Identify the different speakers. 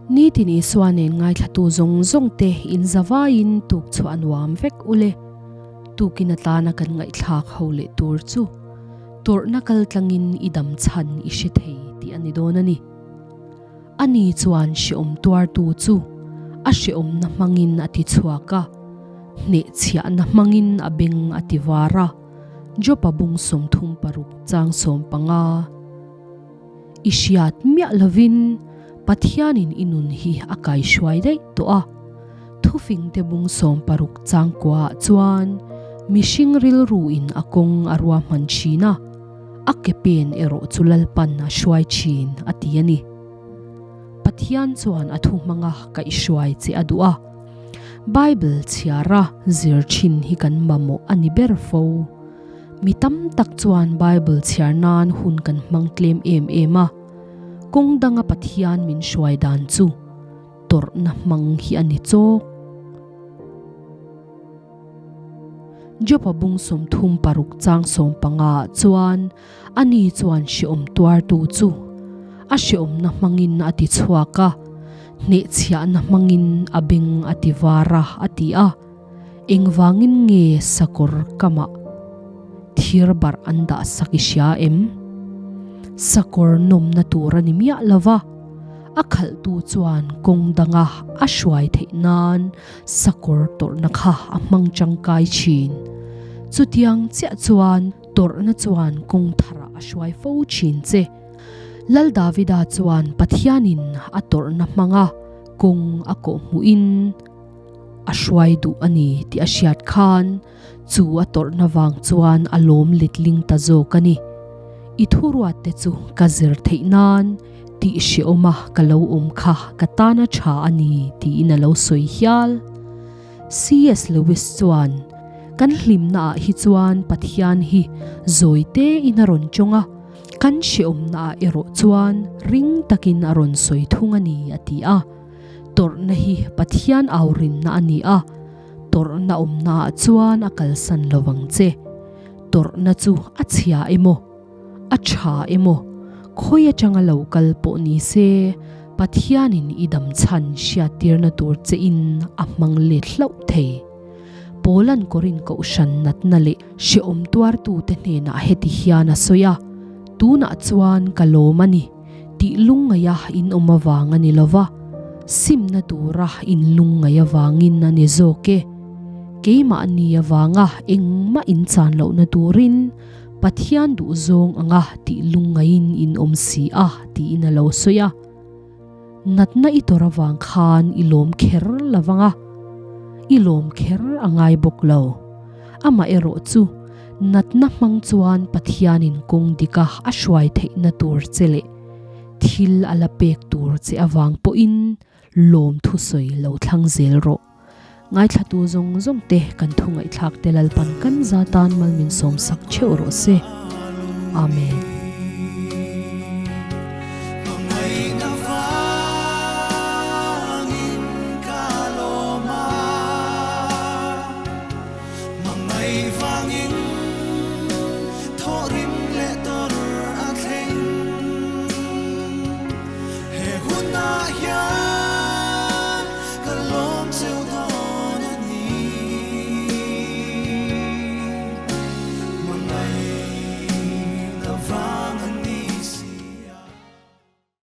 Speaker 1: Nitin Isua nen ngaithlatu zawng zawng te in zavaiin tuk chhuah a nuam vek ule. Tukin atana kan ngaihthlak ho leh tur chu tawrhna kal tlangin i dam chhan i hre thei tih a ni dawn a ni. Ani chuan hreawm tuartu chu a hreawmna hmangin a ti chhuak a, hnehchhiahna hmangin a beng a ti var a, Jopa bung 36 chang 15. I hriat miah lovin Pathianin i nun hi a kaihruai daih tawh a. Thufingte bung 60 chang kuaah chuan mihring rilruin a kawng a ruahman thin a, a ke pen erawh chu Lalpan a hruai thin a ti a ni. Pathian chuan a thu hmanga kaihhruai che a duh a. Bible chhiara zir thin hi kan mamawh a ni ber fo. Mi tam tak chuan Bible chhiar nan hun kan hmang tlem em em a, kawng danga Pathian min hruai dan chu tawrhna hmang hi a ni chawk. Job-a bung 36 chang 15 ah chuan ani chuan hreawm tuartu chu a hreawmna hmangin a ti chhuak a, hnehchhiahna hmangin a beng a ti var a, a ti a. Engvangin nge sakawr kamah thir barh an dah sak i hria em? Sakawr nawmna tur a ni miah lo va, a khalhtu chuan kawng danga a hruai theih nan sakawr tawrhna kha a hmang tangkai thin. Chutiang chiah chuan tawrhna chuan kawng tharah a hruai fo thin che. Lal Davida chuan Pathianin a tawrhna hmanga kawng a kawhhmuhin, A hruai duh a ni tih a hriat khan chu a tawrhna vang chuan a lawm letling ta zawk a ni. I thuruat te chu ka zir theih nan tih hreawma ka lo awm kha ka tan a tha a ni tiin a lo sawi hial. CS Lewis chuan, Kan hlimna ah hi chuan Pathian hi zawi tein a rawn tawng a, kan hreawmna ah erawh chuan ring takin a rawn sawi thung a ni a ti a. Tawrhna hi Pathian aurinna a ni a, tawrhna awmnaah chuan a kalsan lo vang che. Tawrhna chu a chhia emaw, a tha emaw, khawi atanga lo kal pawh ni se, Pathianin i dam chhan hriattirna tur chein a hmang let hlauh thei. Paula'n Korin kohhran natna leh hrehawm tuartute hnenah heti hian a sawi a, Tunah chuan ka lawm a ni. Tih lungngaih a in awm avang a ni lo va, simna tura in lungngaih avangin a ni zawk e. Keimahni avanga engmah in chan lohna turin Pathian duhzawng anga tih lungngaihin in awm si a tiin a lo sawi a. Natna i tawrh avang khan i lawm kher lo vang a, i lawm kher a ngai bawk lo. Amaherawh chu natna hmang chuan Pathianin kawng dika a hruai theihna tur che leh thil a la pek tur che avang pawhin lawm thusawi lo thlang zel rawh. Ngaithlatu zawng zawng te kan thu ngaihthlak te Lalpan kan za tan mal min sawmsak theuh rawh se. Amen.